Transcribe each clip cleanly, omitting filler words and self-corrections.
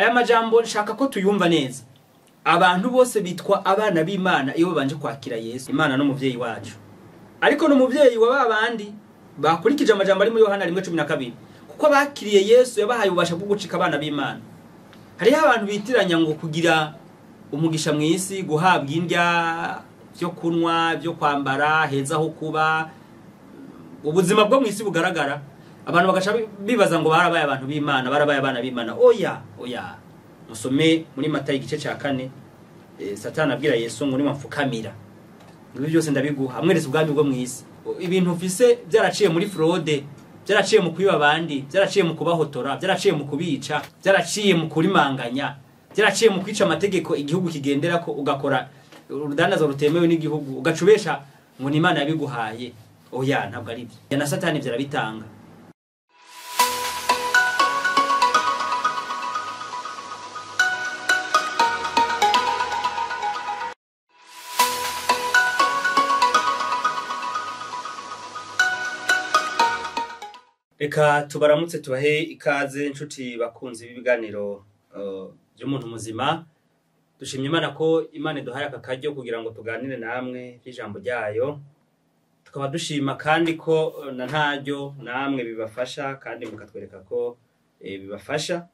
Aya majambo nshaka ko tuyumva neza. Abantu bose bitwa abana b'Imana iyo babanje kwakira Yesu. Imana n'umuvyeyi wacu. Ariko n'umuvyeyi wa babandi bakurikije amajambo ari muri Yohana 1:12, kuko bakiriye Yesu yabahaye ububasha bwo gucika abana b'Imana. Hariho abantu bitiranya ngo kugira umugisha mw'isi, guhabwa indya, byo kunywa, byo kwambara, heza ho kuba, ubuzima bwo mw'isi bugaragara, abantu bagaca bibaza ngo barabaye abantu b'Imana, barabaye abana b'Imana. Oya, oya. Musome muri Matayo igice ca 4, Satani abwira Yesu ngo nimamfukamira, ibi byose ndabiguha, amweretse ubwami bwo mw'isi. Ibintu ufise byaraciye muri fraude, byaraciye mu kwiba abandi, byaraciye mu kubahotora, byaraciye mu kubica, byaraciye mu kurimanganya, byaraciye mu kwica amategeko igihugu kigenderako, ugakora urudandazo rutemewe n'igihugu, ugacubesha ngo ni Imana yabiguhaye. Oya, ntabwo ari byo. Na Satani vyarabitanga. Reka tubaramutse tubahe ikaze nshuti bakunzi b'ibiganiro by'umuntu muzima. Dushimye Imana ko Imana iduhaye aka karyo kugira ngo tuganire namwe ijambo ryayo. Tukaba dushima kandi ko na ntaryo namwe bibafasha kandi mukatwereka ko bibafasha.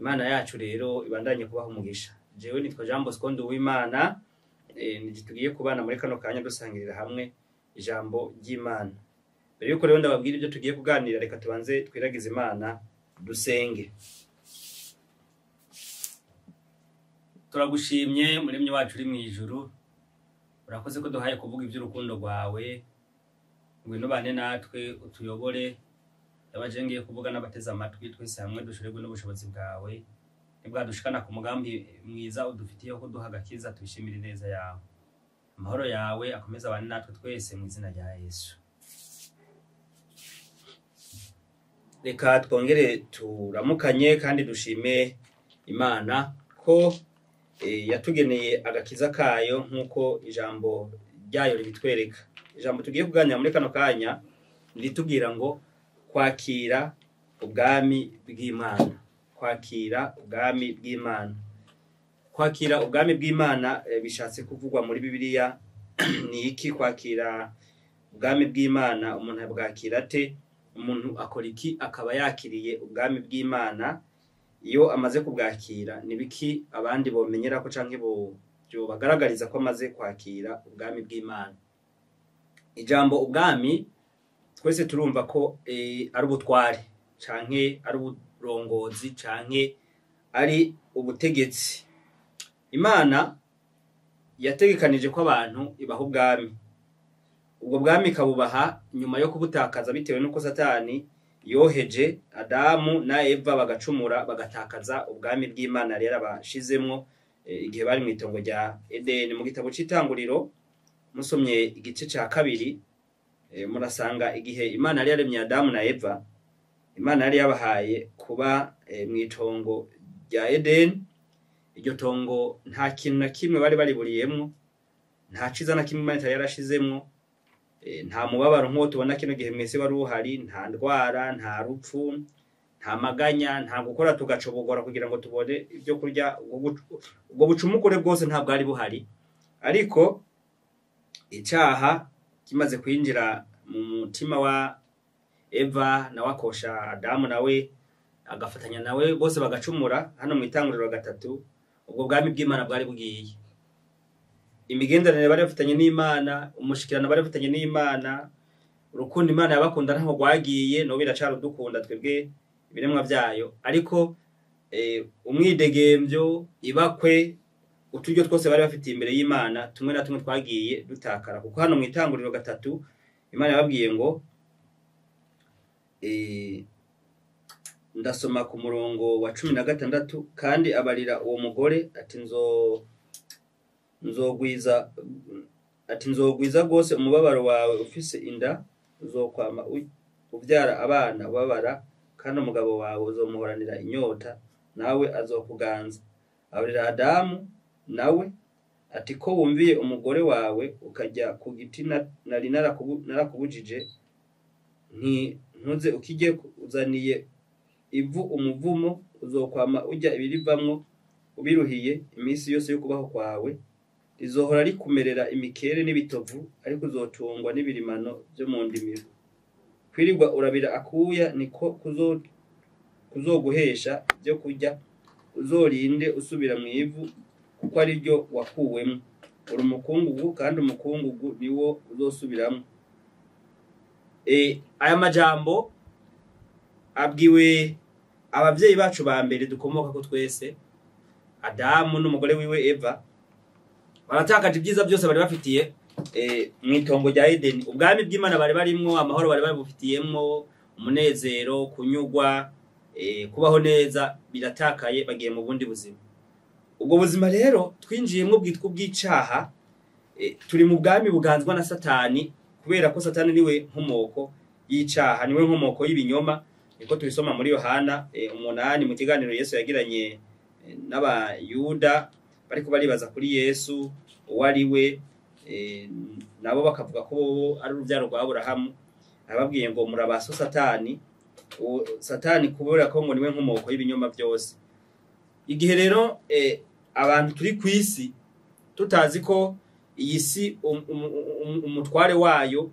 Imana yacu rero ibandanye kubaha umugisha. Jewe nitwa Jean Bosco Nduwimana, tugiye kubana muri kano kanya dusangirira hamwe ijambo ry'Imana. Mbere yuko rero ndababwira ibyo tugiye kuganira, reka tubanze twiragize Imana dusenge. Turagushimye muremyi wacu uri mu ijuru, urakoze ko duhaye kuvuga iby'urukundo rwawe. Ngwino bane natwe utuyobore, ndabaje ngiye kuvuga n'abateze amatwi, twese hamwe dushorerwe n'ubushobozi bwawe, nibwadushikana ku mugambi mwiza udufitiye wo kuduha agakiza, tubishimire neza yawe. Amahoro yawe akomeze abane natwe twese mu izina rya Yesu. Reka twongere turamukanye kandi dushime Imana ko yatugeneye agakiza kayo nk'uko ijambo ryayo ribitwereka. Ijambo tugiye kuganira muri kano kanya ritubwira ngo kwakira ubwami bw'Imana. Kwakira ubwami bw'Imana. Kwakira ubwami bw'Imana bishatse kuvugwa muri Bibiliya ni iki? Kwakira ubwami bw'Imana umuntu abwakira ate? Umuntu akora iki akaba yakiriye ubwami bw'Imana? Iyo amaze kubwakira ni biki abandi bomenyera ko canke bo bagaragariza ko amaze kwakira ubwami bw'Imana? Ijambo ubwami twese turumva ko ari ubutware canke ari uburongozi canke ari ubutegetsi. Imana yategekanije ko abantu ibaha ubwami. Ubwo bwami kabubaha nyuma yo kubutakaza bitewe nuko Satani yoheje Adamu na Eva bagacumura bagatakaza ubwami bw'Imana rero abashizemwo igihe bari mu itongo rya Edeni. Mu gitabo c'itanguriro musomye igice ca 2, murasanga igihe Imana yari yaremye Adamu na Eva, Imana yari yabahaye kuba mu itongo rya Edeni. Iryo tongo nta kintu na kimwe bari bariburiyemwo, nta ciza na kimwe Imana itari yarashizemwo, nta mubabaro nk'uwo tubona kino gihe mwese wari uhari, nta ndwara, nta rupfu, nta maganya, nta gukora tugacobogora kugira ngo tubone ibyo kurya. Ubwo bucumukure bwose nta bwari buhari. Ariko icaha kimaze kwinjira mu mutima wa Eva na wakosha Adamu nawe agafatanya nawe bose bagacumura, hano mu itanguriro 3, ubwo bwami bw'Imana bwari bugiye. Imigenderanire bari bafitanye n'Imana, umushikirano bari bafitanye n'Imana, urukundo Imana yabakunda ntaho rwagiye, no biracara udukunda twebwe ibiremwa byayo. Ariko umwidegembyo, ibakwe, uturyo twose bari bafitiye imbere y'Imana tumwe na tumwe twagiye dutakara. Kuko hano mu itanguriro 3 Imana yababwiye ngo ndasoma ku murongo wa 16, kandi abarira uwo mugore ati nzogwiza, ati nzogwiza gose umubabaro wawe ufise inda, uzokwama uvyara abana ubabara, kandi umugabo wawe uzomuhoranira inyota, nawe azokuganza. Abarira Adamu nawe ati ko wumviye umugore wawe ukajya ku giti nari narakubujije, nti ntuze ukijye, uzaniye ivu umuvumo, Uzokwama urya ibirivamwo ubiruhiye iminsi yose yo kubaho kwawe. Rizohora rikumerera imikere n'ibitovu, ariko uzotungwa n'ibirimano vyo mu ndimiro. Kwirirwa urabira akuya niko kuzoguhesha ivyo kurya, uzorinde usubira mw'ivu, kuko ari ryo wakuwemwo. Uri umukungugu, kandi umukungugu niwo uzosubiramwo. Aya majambo abwiwe abavyeyi bacu ba mbere dukomoka ko twese, Adamu n'umugore wiwe Eva. Baratakaje ibyiza byose bari bafitiye mw'itongo rya Edeni. Ubwami bw'Imana bari barimwo, amahoro bari babufitiyemwo, umunezero, kunyugwa, kubaho neza, biratakaye, bagiye mu bundi buzima. Ubwo buzima rero twinjiyemwo bwitwa ubw'icaha. Turi mu bwami buganzwa na Satani, kubera ko Satani niwe nkomoko y'icaha, niwe nkomoko y'ibinyoma. Niko tubisoma muri Yohana 8, mu kiganiro Yesu yagiranye n'Abayuda bariko baribaza kuri Yesu uwo ari we, nabo bakavuga ko bobo ari uruvyaro rwa Aburahamu. Ababwiye ngo murabaso Satani, Satani kubera ko ngo niwe nkomoko y'ibinyoma byose. Igihe rero abantu turi kw'isi tutazi ko iyi si umutware wayo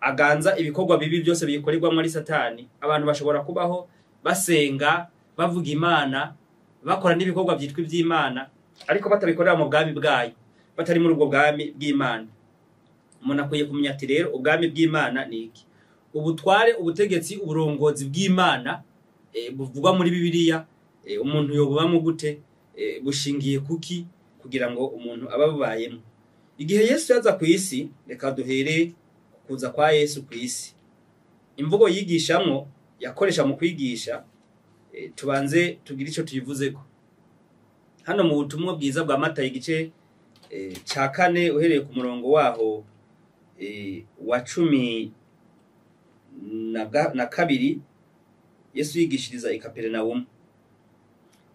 aganza ibikorwa bibi byose bikorerwamwo ari Satani, abantu bashobora kubaho basenga, bavuga Imana, bakora n'ibikorwa byitwa iby'Imana, ariko batabikorera mu bwami bwayo, batari muri ubwo bwami bw'Imana. Umuntu akwiye kumenya ati rero ubwami bw'Imana ni iki? Ubutware, ubutegetsi, uburongozi bw'Imana buvugwa muri Bibiliya, umuntu yobubamwo gute? Bushingiye kuki kugira ngo umuntu abe abubayemwo? Igihe Yesu yaza ku isi, reka duhere kuza kwa Yesu ku isi, imvugo yigishamwo yakoresha mu kwigisha, tubanze tugire ico tuyivuzeko. Hano mu butumwa bwiza bwa Matayo, igice ca 4, uhereye ku murongo waho wa 12, Yesu yigishiriza i Kaperinawumu.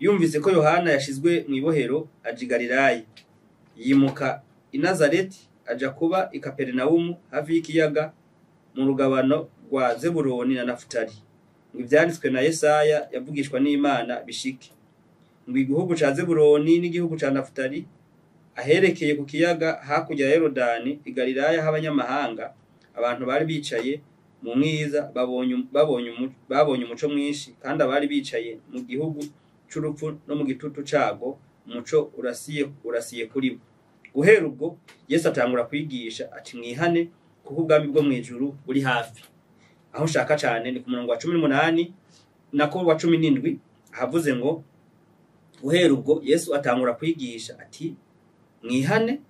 Yumvise ko Yohana yashizwe mw'ibohero, aja i Galilaya. Yimuka i Nazareti aja kuba i Kaperinawumu, hafi y'ikiyaga, mu rugabano rwa Zebuloni na Nafutali, ngo ivyanditswe na Yesaya yavugishwa n'Imana bishike, ngo igihugu ca Zebuloni n'igihugu ca Nafutali, aherekeye ku kiyaga hakurya ya Yorodani, i Galilaya h'abanyamahanga, abantu bari bicaye mu mwiza babonye umuco mwinshi, kandi abari bicaye mu gihugu c'urupfu no mu gitutu cago, umuco urasiye kuri bo. Guhera ubwo Yesu atangura kwigisha ati: "Mwihane, kuko ubwami bwo mw'ijuru buri hafi." Aho nshaka cane ni ku murongo wa 18, nako wa 17, ahavuze ngo: "Guhera ubwo Yesu atangura kwigisha ati: 'Mwihane,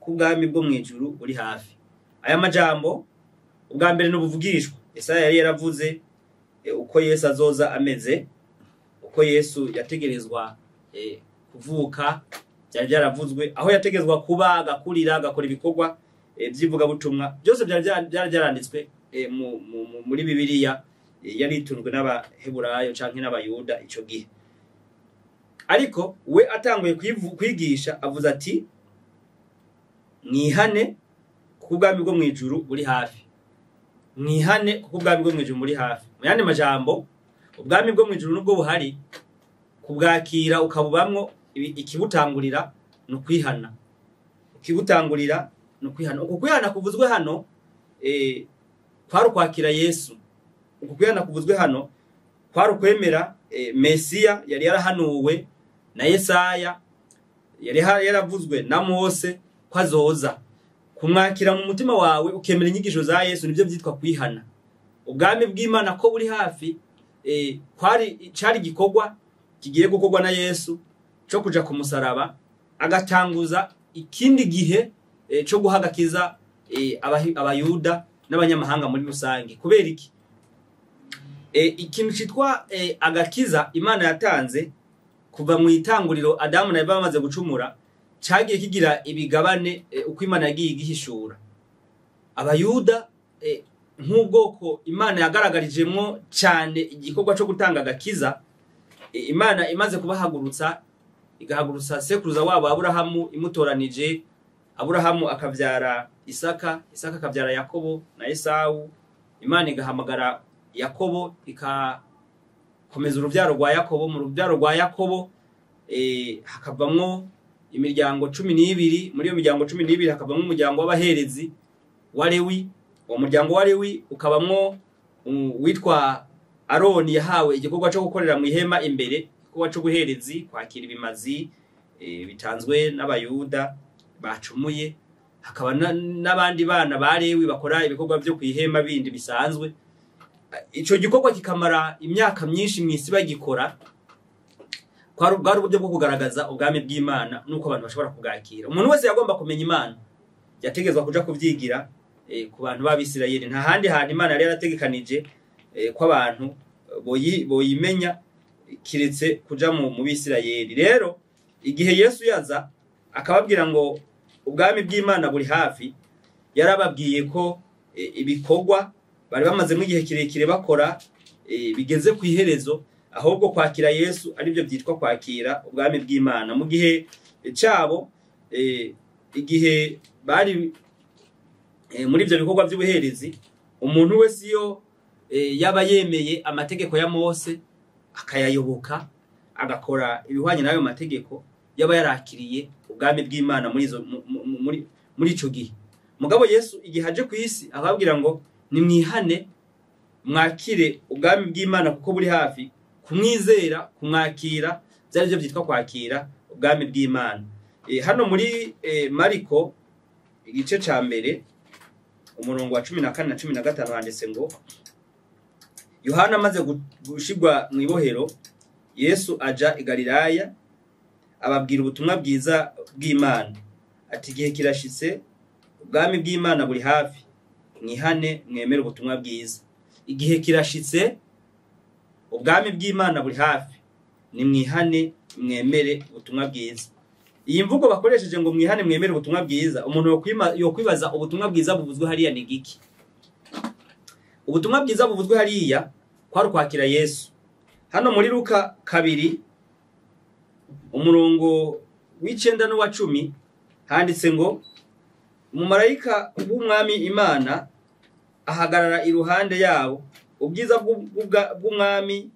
kuko ubwami bwo mw'ijuru buri hafi.'" Aya majambo ubwa mbere n'ubuvugishwa Yesaya yari yaravuze, uko Yesu azoza ameze, uko Yesu yategerezwa kuvuka, byari byaravuzwe, aho yategerezwa kuba, agakurira, agakora ibikorwa by'ivugabutumwa, byose byari byaranditswe muri Bibiliya yari itunzwe n'Abaheburayo canke n'Abayuda ico gihe. Ariko we atanguye kwigisha avuze ati: "Mwihane, kuko ubwami bwo mw'ijuru buri hafi. Mwihane, kuko ubwami bwo mw'ijuru buri hafi." Mu yandi majambo, ubwami bwo mw'ijuru nubwo buhari, kubwakira ukabubamwo, ikibutangurira ni ukwihana. Ikibutangurira ni ukwihana. Uku kwihana kuvuzwe hano kwari ukwakira Yesu. Uku kwihana kuvuzwe hano kwari ukwemera Mesiya yari yarahanuwe na Yesaya, yari yaravuzwe na Mose ko azoza. Kumwakira mu mutima wawe, ukemera inyigisho za Yesu, nibyo byitwa kwihana. Ubwami bw'Imana ko buri hafi, kwari cari igikorwa kigiye gukorwa na Yesu co kuja ku musaraba, agatanguza ikindi gihe co guhagakiza Abayuda n'abanyamahanga muri rusange. Kubera iki? Ikintu citwa agakiza Imana yatanze kuva mu itanguriro, Adamu na Eva bamaze gucumura, cagiye kigira ibigabane uko Imana yagiye igihishura. Abayuda nk'ubwoko Imana yagaragarijemwo cane igikorwa co gutanga agakiza, Imana imaze kubahagurutsa, igahagurutsa sekuruza wabo Aburahamu imutoranije, Aburahamu akavyara Isaka, Isaka akavyara Yakobo na Esawu. Imana igahamagara Yakobo. Igakomeza uruvyaro rwa Yakobo. Mu ruvyaro rwa Yakobo hakavamwo imiryango 12. Muri iyo miryango 12 hakavamwo umuryango w'abaherezi wa Lewi. Uwo muryango wa Lewi ukabamwo witwa Aroni, yahawe igikorwa cyo gukorera mu ihema imbere, igikorwa c'ubuherezi, kwakira ibimazi bitanzwe n'Abayuda bacumuye. Hakaba n'abandi bana ba Lewi bakora ibikorwa vyo kw'ihema bindi bisanzwe. Ico gikorwa kikamara imyaka myinshi mw'isi bagikora. Bwari uburyo bwo kugaragaza ubwami bw'Imana n'uko abantu bashobora kubwakira. Umuntu wese yagomba kumenya Imana yategerezwa kuja kuvyigira ku bantu b'Abisirayeli. Nta handi hantu Imana yari yarategekanije ko abantu boyimenya kiretse kuja mu Bisirayeli. Rero igihe Yesu yaza akababwira ngo ubwami bw'Imana buri hafi, yarababwiye ko ibikorwa bari bamazemo igihe kirekire bakora bigeze ku iherezo, ahubwo kwakira Yesu aribyo byitwa kwakira ubwami bw'Imana. Mu gihe cabo, igihe bari muri ibyo bikorwa by'ubuherezi, umuntu wese iyo yaba yemeye amategeko ya Mose, akayayoboka, agakora ibihwanye n'ayo mategeko, yaba yarakiriye ubwami bw'Imana muri izo muri ico gihe. Mugabo Yesu igihe aje ku isi akababwira ngo nimwihane mwakire ubwami bw'Imana kuko buri hafi, kumwizera, kumwakira byari byo byitwa kwakira ubwami bw'Imana. Hano muri Mariko igice ca mbere, umurongo wa 14 na 15, handitse ngo: Yohana amaze gushigwa mu ibohero, Yesu aja i Galilaya, ababwira ubutumwa bwiza bw'Imana, ati: "Igihe kirashitse, ubwami bw'Imana buri hafi, mwihane mwemere ubutumwa bwiza." Igihe kirashitse, ubwami bw'Imana buri hafi, nimwihane mwemere ubutumwa bwiza. Iyi mvugo bakoresheje ngo mwihane mwemere ubutumwa bwiza, umuntu yokwibaza ubutumwa bwiza buvuzwe hariya ni giki? Ubutumwa bwiza buvuzwe hariya kwari ukwakira Yesu. Hano muri Luka 2, umurongo w'9 n'uwa 10, handitse ngo: "Umumarayika w'Umwami Imana ahagarara iruhande yabo, ubwiza bw'Umwami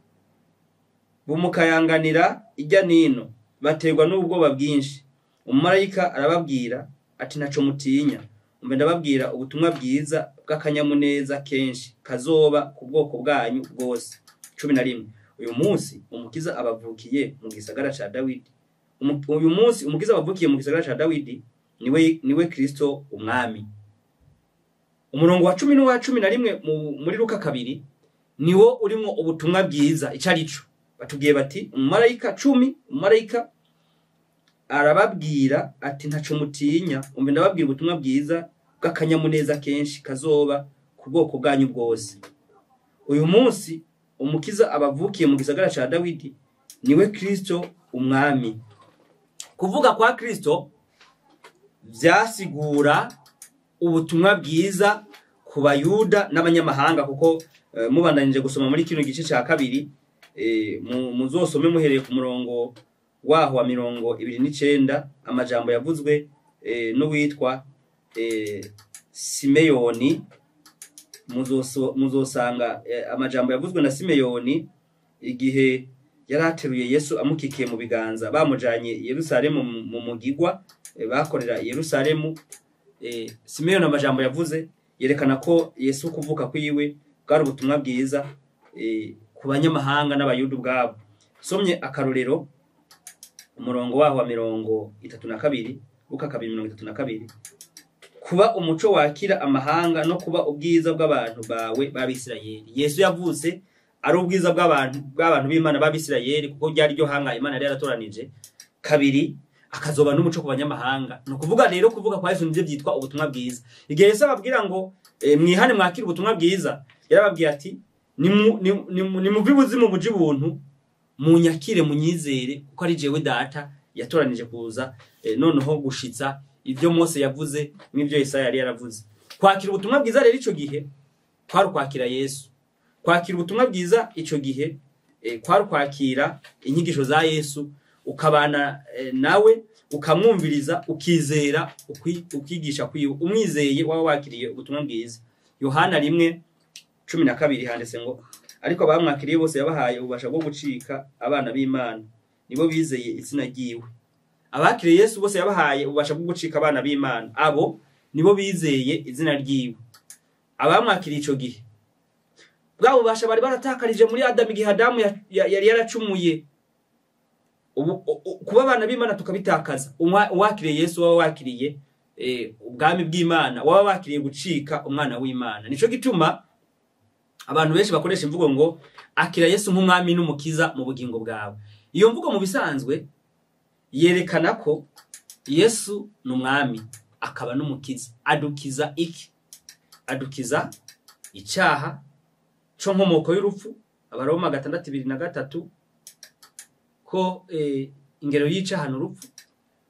bumukayanganira ijya nino, baterwa n'ubwoba bwinshi. Umumarayika arababwira ati: 'Ntaco mutinya, umve ndababwira ubutumwa bwiza bw'akanyamuneza kenshi kazoba ku bwoko bwanyu bwose.' 11: Uyu munsi Umukiza abavukiye mu gisagara ca Dawidi. Uyu munsi Umukiza abavukiye mu gisagara ca Dawidi, niwe Kristo Umwami.'" Umurongo wa 10 n'uwa 11 muri Luka 2 niwo urimwo ubutumwa bwiza ico arico. Batubwiye bati: "Umumarayika 10, umumarayika arababwira ati: 'Ntaco mutinya, umve ndababwira ubutumwa bwiza bw'akanyamuneza kenshi kazoba ku bwoko bwanyu bwose. Uyu munsi Umukiza abavukiye mu gisagara ca Dawidi, niwe Kristo Umwami.'" Kuvuga kwa Kristo vyasigura ubutumwa bwiza ku Bayuda n'abanyamahanga, kuko mubandanije gusoma muri kino gice ca kabiri, muzosome muhereye ku murongo waho wa 29, amajambo yavuzwe n'uwitwa Simeyoni. Muzosanga amajambo yavuzwe na Simeyoni igihe yari ateruye Yesu amukikiye mu biganza, bamujanye i Yerusalemu mu mugigwa bakorera i Yerusalemu. Simeyoni amajambo yavuze yerekana ko Yesu kuvuka kwiwe bwari ubutumwa bwiza ku banyamahanga n'Abayuda ubwabo. Somye akarorero, umurongo waho wa 32, Luka 2:32: "Kuba umuco wakira amahanga no kuba ubwiza bw'abantu bawe b'Abisirayeli." Yesu yavutse ari ubwiza bw'abantu b'Imana b'Abisirayeli, kuko ryari ryo hanga Imana yari yaratoranije. Kabiri, akazoba n'umuco ku banyamahanga. Ni ukuvuga rero kuvuga kwa Yesu nivyo vyitwa ubutumwa bwiza. Igihe Yesu ababwira ngo mwihane mwakire ubutumwa bwiza, yarababwiye ati: "Nimuve ibuzimu muje ibuntu, munyakire munyizere, kuko ari jewe Data yatoranije kuza noneho gushitsa ivyo Mose yavuze n'ivyo Yesaya yari yaravuze." Kwakira ubutumwa bwiza rero ico gihe kwari ukwakira Yesu. Kwakira ubutumwa bwiza ico gihe kwari ukwakira inyigisho za Yesu, ukabana nawe, ukamwumviriza, ukizera ukigisha kwiwe. Umwizeye waba wakiriye ubutumwa bwiza. Yohana 1:12 handitse ngo: Ariko abamwakiriye bose yabahaye ububasha bwo gucika abana b'Imana, nibo bizeye izina ryiwe. Abakiriye Yesu bose yabahaye ububasha bwo gucika abana b'Imana, abo nibo bizeye izina ryiwe. Abamwakiriye ico gihe, bwa bubasha bari baratakarije muri Adamu igihe Adamu yari yaracumuye, kuba abana b'Imana tukabitakaza. Uwakiriye Yesu waba wakiriye ubwami bw'Imana, waba wakiriye gucika umwana w'Imana. Nico gituma abantu benshi bakoresha imvugo ngo akira Yesu nk'umwami n'umukiza mu bugingo bwawe. Iyo mvugo mu bisanzwe yerekana ko Yesu ni umwami akaba n'umukiza. Adukiza iki? Adukiza icyaha co nkomoko y'urupfu, Abaroma 6:23, ko ingero y'icaha ni urupfu.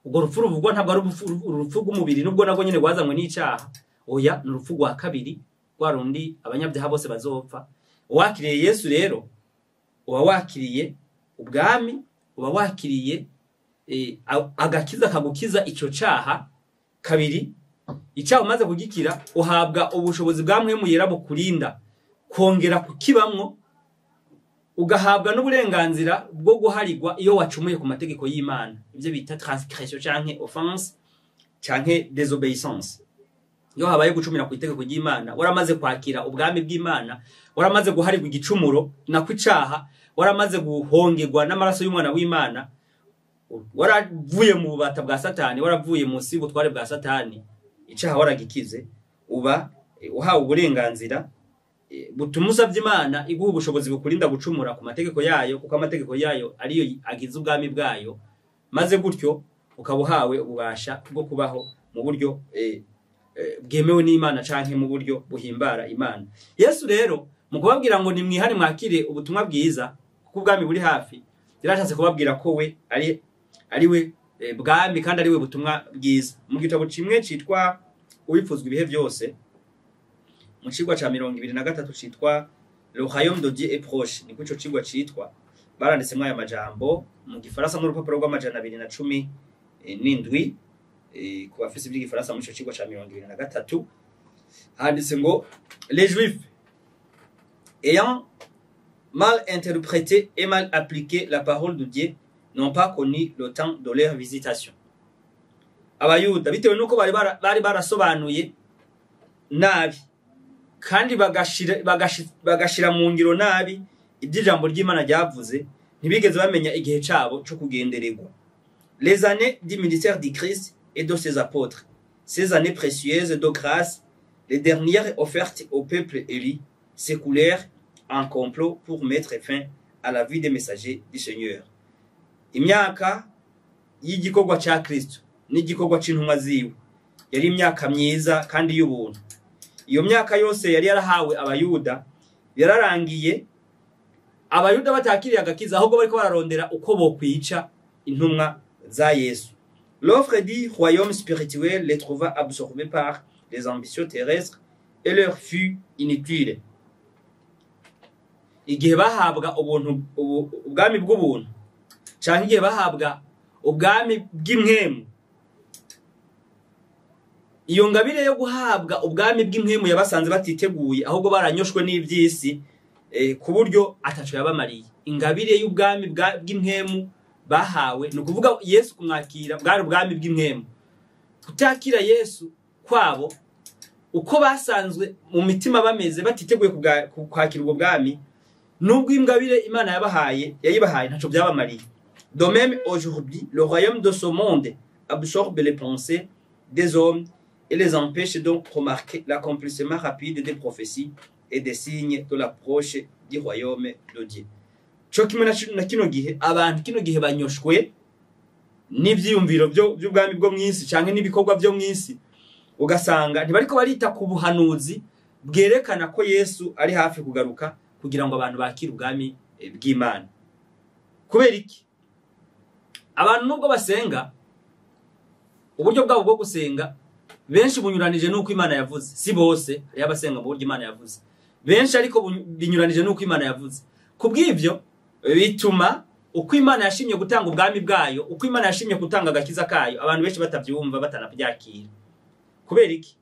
Ubwo rupfu ruvugwa ntabwo ari urupfu rw'umubiri, nubwo nabwo nyene rwazanywe n'icaha. Oya, ni urupfu rwa kabiri, rwa rundi abanyabyaha bose bazopfa. Uwakiriye Yesu rero uba wakiriye ubwami, uba wakiriye agakiza kagukiza ico caha. Kabiri, icaha umaze kugikira uhabwa ubushobozi bwa Mpwemu Yera bukurinda kongera kukibamwo, ugahabwa n'uburenganzira bwo guharigwa iyo wacumuye ku mategeko y'Imana, ivyo bita transgression canke offense canke désobéissance. Iyo habaye gucumira ku itegeko ry'Imana, waramaze kwakira ubwami bw'Imana, waramaze guharigwa igicumuro nako icaha, waramaze guhongerwa n'amaraso y'umwana w'Imana, waravuye mu bubata bwa Satani, waravuye munsi y'ubutware bwa Satani, icaha waragikize, uba uhawe uburenganzira butuma usavye Imana iguha ubushobozi bukurinda gucumura ku mategeko yayo, kuko amategeko yayo ariyo agize ubwami bwayo. Maze gutyo ukaba uhawe ububasha bwo kubaho mu buryo bwemewe n'Imana canke mu buryo buhimbara Imana. Yesu rero mu kubabwira ngo nimwihane mwakire ubutumwa bwiza kuko ubwami buri hafi, yarashatse kubabwira ko we ari we bwami kandi ari we butumwa bwiza. Mu gitabo kimwe citwa Uwifuzwa ibihe byose, mu cigwa ca 23 citwa Le Royaume de Dieu est proche, niko ico cigwa citwa, baranditsemwo aya majambo mu gifaransa n'urupapuro rw'amajana 217, ku bafise ivy'igifaransa muri ico cigwa ca 23 handitse ngo: Les Juifs, ayant mal interprété et mal appliqué la parole de Dieu, n'ont pas connu le temps de leur visitation. Abayuda, bitewe nuko bari barasobanuye nabi kandi bagashira mu ngiro nabi iby'ijambo ry'Imana ryavuze, ntibigeze bamenya igihe cabo co kugendererwa. Les années du ministère du Christ et de ses apôtres, ces années précieuses de grâce, les dernières offertes au peuple élu, s'écoulèrent en complot pour mettre fin à la vie des messagers du Seigneur. Imyaka y'igikorwa ca Kristo n'igikorwa c'intumwa ziwe yari imyaka myiza kandi y'ubuntu. Iyo myaka yose yari yarahawe Abayuda yararangiye Abayuda batakiriye agakiza, ahubwo bariko bararondera uko bokwica intumwa za Yesu. L'offre du royaume spirituel les trouva absorbés par les ambitions terrestres et leur fut inutile. Igihe bahabwa ubuntu, ubwami bw'ubuntu, canke igihe bahabwa ubwami bw'impwemu, iyo ngabire yo guhabwa ubwami bw'impwemu yabasanze batiteguye, ahubwo baranyoshwe n'ivy'isi, ku buryo ataco yabamariye. Ingabire y'ubwami bw'impwemu bahawe, ni ukuvuga Yesu kumwakira, bwari ubwami bw'impwemu. Kutakira Yesu kwabo, uko basanzwe mu mitima bameze, batiteguye kwakira ubwo bwami, nubwo ingabire Imana yabahaye yayibahaye, ntaco byabamariye. De même, aujourd'hui, le royaume de ce monde absorbe les pensées des hommes et les empêche de remarquer l'accomplissement rapide des prophéties et des signes de l'approche du royaume de Dieu. Co kimwe na kino gihe, abantu kino gihe banyoshwe n'ivyiyumviro by'ubwami bwo mw'isi canke n'ibikorwa byo mw'isi, ugasanga ntibariko barita ku buhanuzi bwerekana ko Yesu ari hafi kugaruka kugira ngo abantu bakire ubwami bw'Imana. Kubera iki? Abantu nubwo basenga, uburyo bwabo bwo gusenga benshi bunyuranije n'uko Imana yavuze. Si bose, hariho abasenga mu buryo Imana yavuze benshi, ariko binyuranije n'uko Imana yavuze. Kubw'ivyo bituma uko Imana yashimye gutanga ubwami bwayo, uko Imana yashimye gutanga agakiza kayo, abantu benshi batavyumva, batanavyakira. Kubera iki?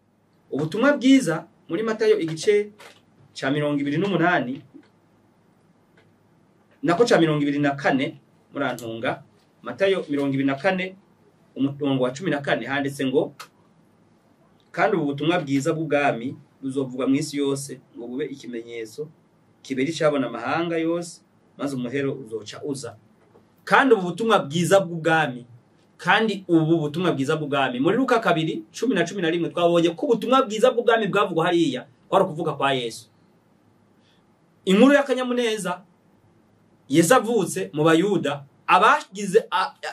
Ubutumwa bwiza muri Matayo igice ca 28. nako ca 24, murantunga, Matayo 24 umurongo wa 14 handitse ngo: kandi ubu butumwa bwiza bw'ubwami buzovugwa mu isi yose ngo bube ikimenyetso kibera icabona amahanga yose, maze umuhero uzoca uza. Kandi ubu butumwa bwiza bw'ubwami, kandi ubu butumwa bwiza bw'ubwami muri Luka 2:10 na 11 twabonye ko ubutumwa bwiza bw'ubwami bwavugwa hariya kwari ukuvuga kwa Yesu. Inkuru y'akanyamuneza, Yesu avutse mu Bayuda, abagize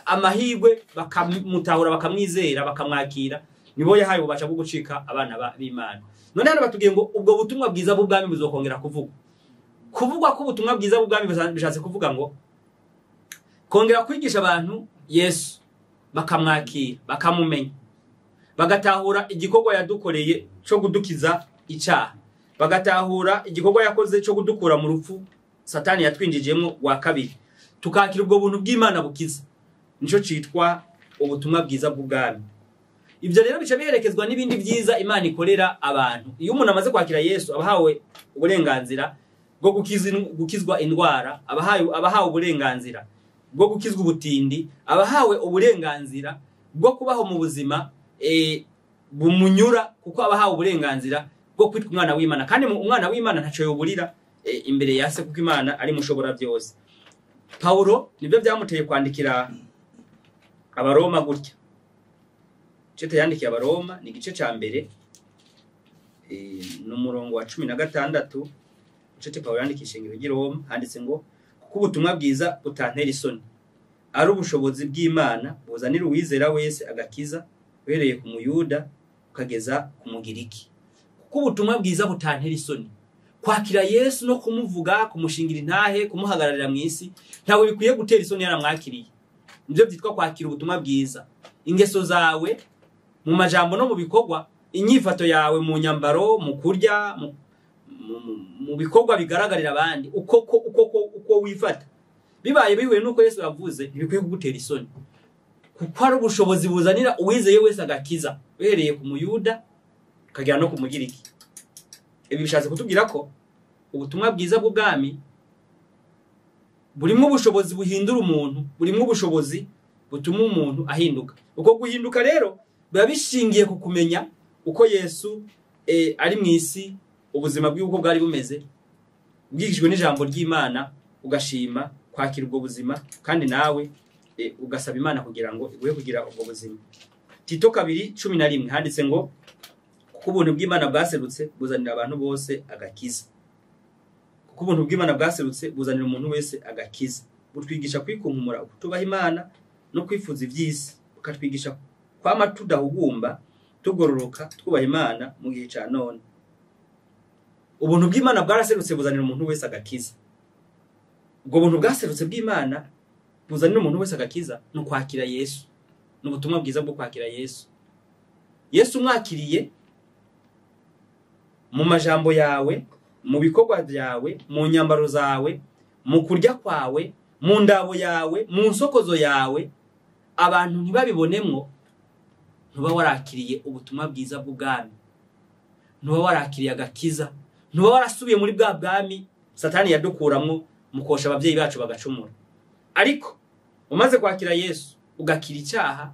amahirwe bakamutahura, bakamwizera, bakamwakira, nibo yahaye ububasha bwo gucika abana b'Imana. None hano batubwiye ngo ubwo butumwa bwiza bw'ubwami buzokongera kuvugwa. Kuvugwa ko ubutumwa bwiza bw'ubwami bishatse kuvuga ngo kongera kwigisha abantu Yesu, bakamwakira, bakamumenya, bagatahura igikorwa yadukoreye cyo kudukiza icyaha, bagatahura igikorwa yakoze cyo kudukura mu rupfu Satani yatwinjijemo wa kabiri, tukakira ubwo buntu bw'Imana bukiza. Nico citwa ubutumwa bwiza bw'ubwami. Ibyo rero bica biherekezwa n'ibindi byiza Imana ikorera abantu. Iyo umuntu amaze kwakira Yesu, abahawe uburenganzira bwo gukizwa indwara, abahawe uburenganzira bwo gukizwa ubutindi, abahawe uburenganzira bwo kubaho mu buzima bumunyura, kuko abahawe uburenganzira bwo kwitwa umwana w'Imana. Kandi umwana w'Imana ntaco yoburira imbere ya se, kuko Imana ari mushobora byose. Paulo nibyo byamuteye kwandikira Abaroma gutya. Cete yandikiye Abaroma ni igice ca mbere, n'umurongo wa 16. Cete Paulo yandikiye ishengero ry'i Roma, handitse ngo: kuko ubutumwa bwiza butantera isoni, ari ubushobozi bw'Imana buzanira uwizera wese agakiza, uhereye ku Muyuda ukageza ku Mugiriki. Kuko ubutumwa bwiza butantera isoni, kwakira Yesu no kumuvuga, kumushingira intahe, kumuhagararira mu isi, ntawe bikwiye gutera isoni yaramwakiriye. Nibyo byitwa kwakira ubutumwa bwiza. Ingeso zawe mu majambo no mu bikorwa, inyifato yawe mu nyambaro, mu kurya, mu bikorwa bigaragarira abandi, uko wifata, bibaye bihuye nuko Yesu yavuze, ntibikwiye kugutera isoni, kuko ari ubushobozi buzanira uwizeye wese agakiza, uhereye ku Muyuda ukagera no ku Mugiriki. Ibi bishatse kutubwira ko ubutumwa bwiza bw'ubwami burimo ubushobozi buhindura umuntu, burimo ubushobozi butuma umuntu ahinduka. Uko guhinduka rero biba bishingiye ku kumenya uko Yesu ari mu isi, ubuzima bw'uko bwari bumeze, bwigishijwe n'ijambo ry'Imana, ugashima kwakira ubwo buzima, kandi nawe ugasaba Imana kugira ngo iguhe kugira ubwo buzima. Tito 2:11 handitse ngo: kuko ubuntu bw'Imana bwaserutse buzanira abantu bose agakiza. Kuko ubuntu bw'Imana bwaserutse buzanira umuntu wese agakiza, butwigisha kwikunkumura kutubaha Imana no kwifuza iby'isi, bukatwigisha kwama tudahugumba, tugororoka, twubaha Imana mu gihe ca none. Ubuntu bw'Imana bwaraserutse buzanira umuntu wese agakiza. Ubwo buntu bwaserutse bw'Imana buzanira umuntu wese agakiza no kwakira Yesu, n'ubutumwa bwiza bwo kwakira Yesu. Yesu umwakiriye mu majambo yawe, mu bikorwa byawe, mu nyambaro zawe, mu kurya kwawe, mu ndabo yawe, mu nsokozo yawe, abantu ntibabibonemwo, ntuba warakiriye ubutumwa bwiza bw'ubwami, ntuba warakiriye agakiza, ntuba warasubiye muri bwa bwami Satani yadukuramwo mukosha abavyeyi bacu bagacumura. Ariko umaze kwakira Yesu ugakira icyaha,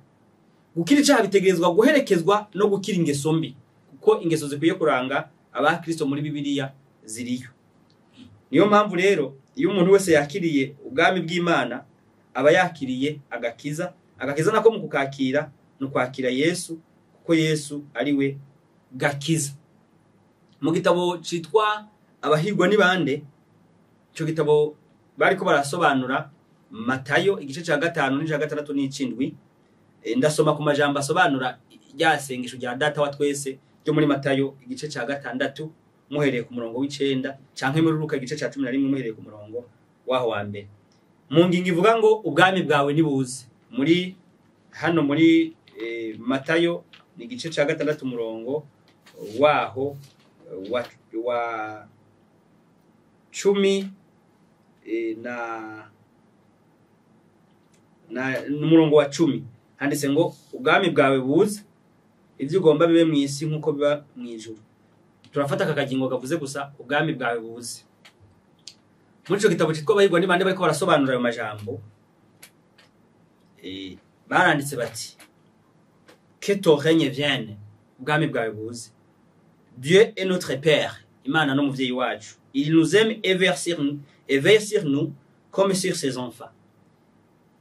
gukira icyaha bitegerezwa guherekezwa no gukira ingeso mbi, kuko ingeso zikwiye kuranga abakristo muri Bibiliya ziriyo. Niyo mpamvu rero iyo umuntu wese yakiriye ubwami bw'Imana aba yakiriye agakiza. Agakiza nako mu kukakira no kwakira Yesu, kuko Yesu ari we gakiza. Mu gitabo citwa Abahigwa ni bande, ico gitabo bariko barasobanura Matayo igice ca 5 n'ica 6 n'icindwi. Ndasoma ku majambo asobanura rya sengesho rya Data wa twese ryo muri Matayo igice ca 6 muhereye ku murongo w'9, canke muri Luka igice ca 11 muhereye ku murongo waho wa mbere. Mu ngingo ivuga ngo ubwami bwawe nibuze, muri hano muri Matayo ni igice ca 6 umurongo waho wa 10 na umurongo wa 10 handitse ngo ubwami bwawe buze, ivyo ugomba bibe mu isi nkuko biba mu ijuru. Turafata aka kagingo kavuze gusa ubwami bwawe buze. Muri ico gitabo citwa Abahirwa ni bande bariko barasobanura ayo majambo, baranditse bati: "Que ton règne vienne", ubwami bwawe buze. Dieu est notre père, Imana n'umuvyeyi wacu. Il nous aime et veille sur nous comme sur ses enfants.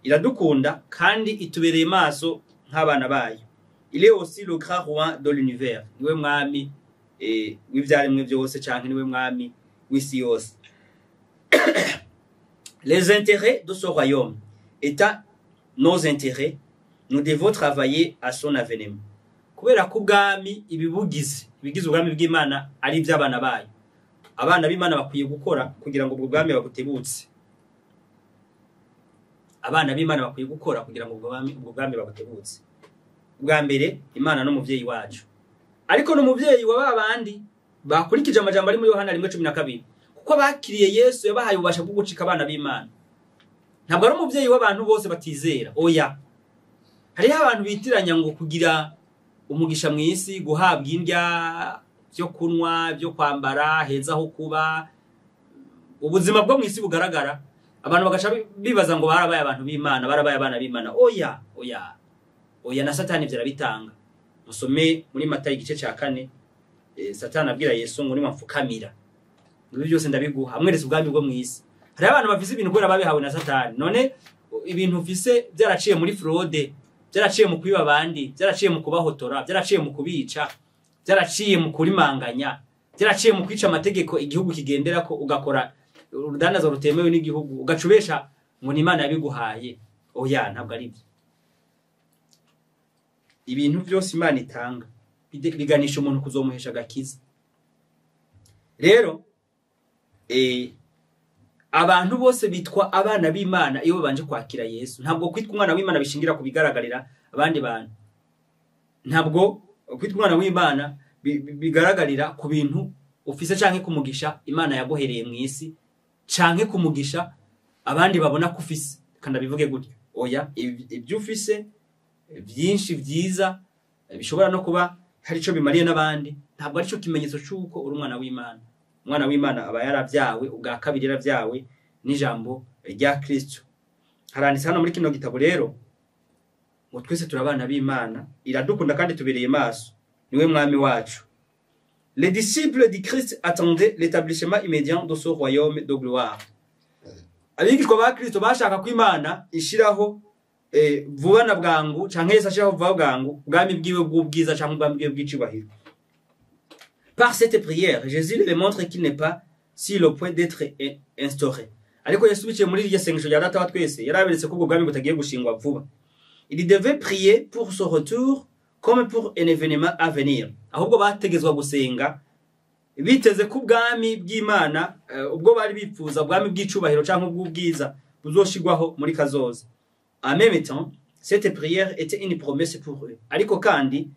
Iradukunda kandi itubereye maso nk'abana bayo. Il est aussi le grand roi de l'univers, niwe mwami w'ivyaremwe vyose canke niwe mwami w'isi yose. Les intérêts de ce royaume étant nos intérêts, nous devons travailler à son avènement. Kubera ko ubwami, ibibugize, ibigize ubwami bw'Imana ari iby'abana bayo, abana b'Imana bakwiye gukora kugira ngo ubwo bwami babutebutse. Abana b'Imana bakwiye gukora kugira ngo ubwo bwami babutebutse. Bwa mbere, Imana n'umuvyeyi wacu, ariko n'umuvyeyi wa ba bandi bakurikije amajambo ari muri Yohana 1:12, kuko bakiriye Yesu yabahaye ububasha bwo gucika abana b'Imana. Ntabwo ari umuvyeyi w'abantu bose batizera, oya. Hariho abantu bitiranya ngo kugira umugisha mu isi, guhabwa indya, byo kunywa, byo kwambara, heza ho kuba, ubuzima bwo mu isi bugaragara, abantu bagaca bibaza ngo barabaye abantu b'Imana, barabaye abana b'Imana. Oya, oya, oya! Na Satani ivyo arabitanga. Musome muri Matayo igice ca 4, Satani abwira Yesu ngo: "Nimamfukamira, ibi byose ndabiguha", amweretse ubwami bwo mu isi. Hariho abantu bafise ibintu kubera babihawe na Satani. None ibintu ufise byaraciye muri fraude, byaraciye mu kwiba abandi, byaraciye mu kubahotora, byaraciye mu kubica, byaraciye mu kurimanganya, byaraciye mu kwica amategeko igihugu kigenderako, ugakora urudandazo rutemewe n'igihugu, ugaca ubesha ngo ni Imana yabiguhaye? Oya, ntabwo ari byo. Ibintu byose Imana itanga biganisha umuntu kuzomuhesha agakiza. Rero abantu bose bitwa abana b'Imana iyo babanje kwakira Yesu. Ntabwo kwitwa umwana w'Imana bishingira ku bigaragarira abandi bantu. Ntabwo kwitwa umwana w'Imana bigaragarira ku bintu ufise canke kumugisha Imana yaguhereye mu isi, canke kumugisha abandi babona ko ufise, kandi abivuge gutyo. Oya, ibyo ufise byinshi byiza bishobora no kuba hari ico bimariye n'abandi, ntabwo ari cyo kimenyetso c'uko uri umwana w'Imana. Umwana w'Imana aba yaravyawe ubwa kabiri, yaravyawe n'ijambo rya Kristo. Haranditse hano muri kino gitabo rero ngo twese turi abana b'Imana, iradukunda kandi tubereye maso, niwe mwami wacu. Les disciples du Christ attendaient l'établissement immédiat de ce royaume de gloire. Abigishwa ba Kristo bashaka ko Imana ishiraho vuba na bwangu, canke Yesu ashiraho vuba bwangu ubwami bwiwe bw'ubwiza canke ubwami bwiwe bw'icubahiro. Par cette prière, Jésus leur montre qu'il n'est pas sur le point d'être instauré. Ariko Yesu, biciye muri iryo sengesho rya Data wa twese, yaraberetse ko ubwo bwami butagiye gushingwa vuba. Il devait prier pour son retour comme pour un événement à venir. Ahubwo bategezwa gusenga biteze ko ubwami bw'Imana, ubwo bari bipfuza, ubwami bw'icubahiro canke ubw'ubwiza, buzoshigwaho muri kazoza. En même temps, cette prière était une promesse pour eux. Ariko kandi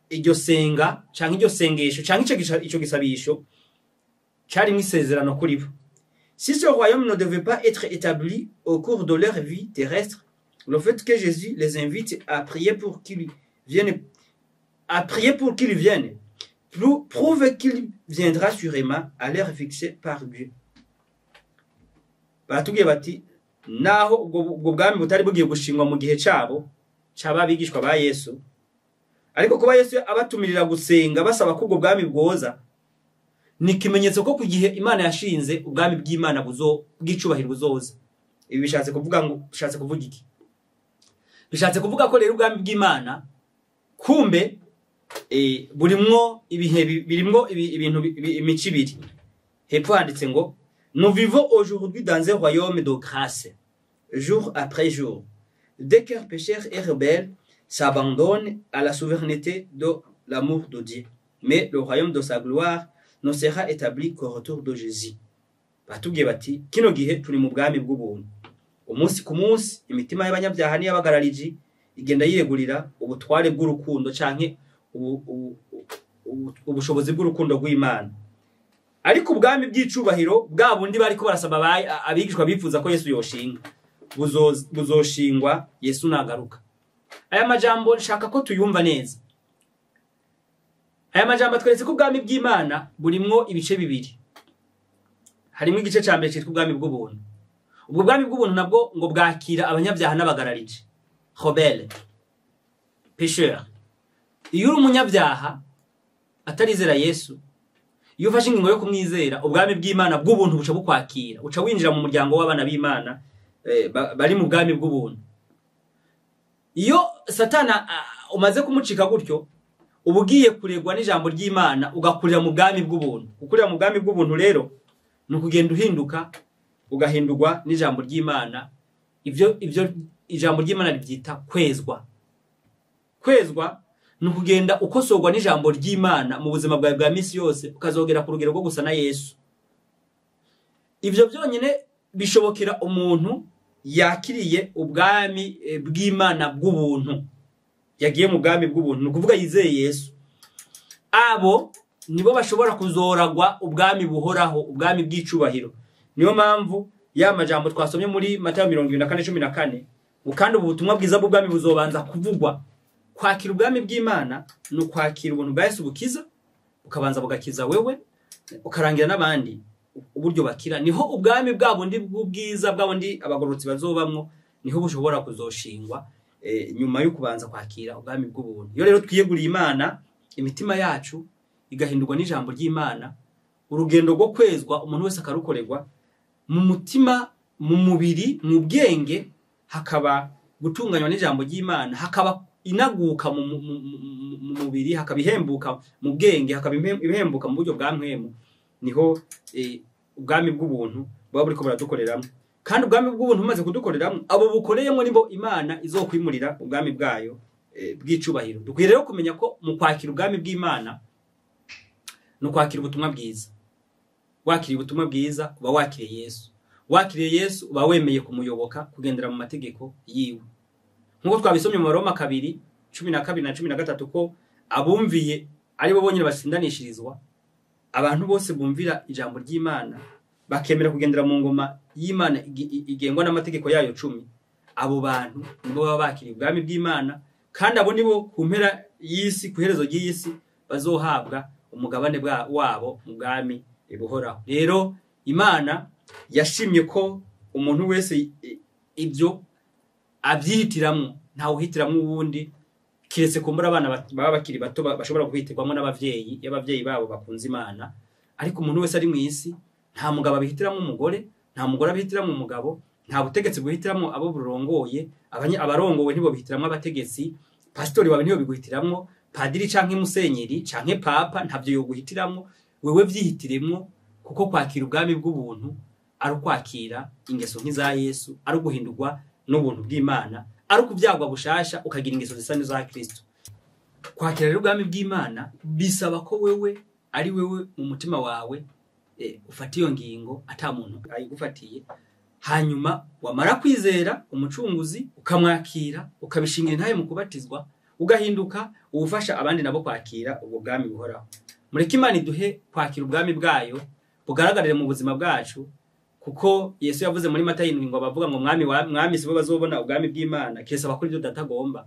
iryo senga canke iryo sengesho canke ico gisabisho carimwo isezerano kuri bo. Si ce royaume ne devait pas être établi au cours de leur vie terrestre, le fait que Jésus les invite à prier pour qu'il vienne, à prier pour qu'il vienne, prouve qu'il viendra sûrement à l'heure fixée par Dieu. Baratubwiye bati naho ubwo bwami butari bugiye gushingwa mu gihe cabo caba abigishwa ba Yesu, ariko kuba Yesu abatumirira gusenga basaba ko ubwo bwami bwoza ni ikimenyetso ko ku gihe Imana yashinze ubwami bw'Imana buzo bw'icubahiro buzoza. Ibi bishatse kuvuga ngo, bishatse kuvuga iki? Bishatse kuvuga ko rero ubwami bw'Imana kumbe burimwo ibihe birimwo ibintu imico ibiri. Hepfo handitse ngo: "Nous vivons aujourd'hui dans un royaume de grâce. Jour après jour, des cœurs pécheurs et rebelles s'abandonnent à la souveraineté de l'amour de Dieu, mais le royaume de sa gloire ne sera établi qu'au retour de Jésus." Batubwiye bati kino gihe turi mu bwami bw'ubuntu. Umunsi ku munsi imitima y'abanyabyaha n'iy'abagarariji igenda yiyegurira ubutware bw'urukundo canke ubushobozi bw'urukundo rw'Imana. Ariko ubwami bw'icubahiro bwa bundi bariko barasaba, abigishwa bifuza ko Yesu yoshinga, buzoshingwa Yesu nagaruka. Aya majambo nshaka ko tuyumva neza. Aya majambo atweretse ko ubwami bw'Imana burimwo ibice bibiri. Harimo igice ca mbere citwa ubwami bw'ubuntu. Ubwo bwami bw'ubuntu nabwo ngo bwakira abanyabyaha n'abagararije, rebelle, pécheur. Iyo uri umunyabyaha atarizera Yesu, iyo ufashe ingingo yo kumwizera, ubwami bw'Imana bw'ubuntu buca bukwakira, uca winjira mu muryango w'abana b'Imana bari mu bwami bw'ubuntu. Iyo Satana umaze kumucika gutyo, uba ugiye kuregwa n'ijambo ry'Imana, ugakurira mu bwami bw'ubuntu. Gukurira mu bwami bw'ubuntu rero ni ukugenda uhinduka, ugahindurwa n'ijambo ry'Imana. Ivyo ijambo ry'Imana ribyita kwezwa. Kwezwa ni ukugenda ukosorwa n'ijambo ry'Imana mu buzima bwawe bwa misi yose, ukazogera ku rugero rwo gusa na Yesu. Ivyo byonyine bishobokera umuntu yakiriye ubwami bw'Imana bw'ubuntu, yagiye mu bwami bw'ubuntu, ni ukuvuga yizeye Yesu. Abo nibo bashobora kuzoragwa ubwami buhoraho, ubwami bw'icubahiro. Niyo mpamvu ya majambo twasomye muri Matayo 24:14, kandi ubu butumwa bwiza bw'ubwami buzobanza kuvugwa. Kwakira ubwami bw'Imana ni ukwakira ubuntu bwa Yesu bukiza, bukabanza bugakiza wewe, ukarangira n'abandi uburyo bakira. Niho ubwami bwa bundi bw'ubwiza bwa bundi abagororotsi bazobamwo, niho bushobora kuzoshingwa nyuma yo kubanza kwakira ubwami bw'ubuntu. Iyo rero twiyeguriye Imana, imitima yacu igahindurwa n'ijambo ry'Imana, urugendo rwo kwezwa umuntu wese akarukorerwa mu mutima, mu mubiri, mu bwenge, hakaba gutunganywa n'ijambo ry'Imana, hakaba inaguka mu mubiri, hakaba ihembuka mu bwenge, hakaba ihembuka mu buryo bwa mpwemu. Niho ubwami bw'ubuntu buba buriko buradukoreramo. Kandi ubwami bw'ubuntu bumaze kudukoreramo, abo bukoreyemo nibo Imana izokwimurira ubwami bwayo bw'icubahiro. Dukwiye rero kumenya ko mu kwakira ubwami bw'Imana ni ukwakira ubutumwa bwiza. Wakiriye ubutumwa bwiza uba wakiriye Yesu. Wakiriye Yesu uba wemeye kumuyoboka, kugendera mu mategeko yiwe. Nkuko twabisomye mu Roma 2:12 na 13, ko abumviye ari bo bonyine basindanishirizwa. Abantu bose bumvira ijambo ry'Imana bakemera kugendera mu ngoma y'Imana igengwa n'amategeko yayo 10, abo bantu nibo baba bakiriye ubwami bw'Imana, kandi abo nibo ku mpera y'isi, ku iherezo ry'isi, bazohabwa umugabane wabo mu bwami buhoraho. Rero Imana yashimye ko umuntu wese ibyo abyihitiramwo, ntawe uhitiramwo uwundi, kiretse kumbura abana baba bakiri bato bashobora guhitirwamo n'abavyeyi, iyo abavyeyi babo bakunze Imana. Ariko umuntu wese ari mw'isi, nta mugabo abihitiramwo umugore, nta mugore abihitiramwo umugabo, nta butegetsi buhitiramwo abo burongoye, abarongowe ntibo bihitiramwo abategetsi, pasitori wawe ntibo biguhitiramwo, padiri canke musenyeri canke papa ntavyo yoguhitiramwo, wewe vyihitiremwo, kuko kwakira ubwami bw'ubuntu ari ukwakira ingeso nk'iza Yesu, ari uguhindurwa n'ubuntu bw'Imana, ari ukuvyagwa bushasha ukagira ingeso zisa n'iza Kristo. Kwakira rero ubwami bw'Imana bisaba ko wewe ari wewe mu mutima wawe ufata iyo ngingo ata muntu ayigufatiye, hanyuma wamara kwizera umucunguzi ukamwakira, ukabishingira intahe mu kubatizwa, ugahinduka uwufasha abandi nabo kwakira ubwo bwami buhoraho. Mureke Imana iduhe kwakira ubwami bwayo bugaragarire mu buzima bwacu, kuko Yesu yavuze muri Matayo 7 ngo abavuga ngo mwami wa mwami sibo bazobona ubwami bw'Imana, kiretse abakora ibyo Data agomba.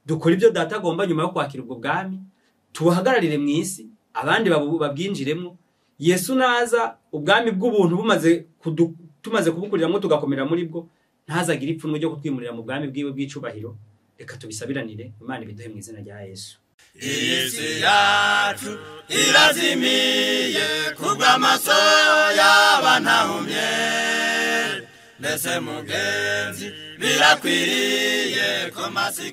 Dukora ibyo Data agomba nyuma yo kwakira ubwo bwami, tubuhagararire mu isi, abandi babwinjiremo. Yesu naza ubwami bw'ubuntu bumaze tumaze kubukuriramwo tugakomera muri bwo, ntazagira ipfunwe ryo kutwimurira mu bwami bwiwe bw'icubahiro. Reka tubisabiranire, Imana ibiduhe mu izina rya Yesu. Isi yacu irazimiye kubw'amaso y'abantahumye, mbese mugenzi birakwiriye ko masiko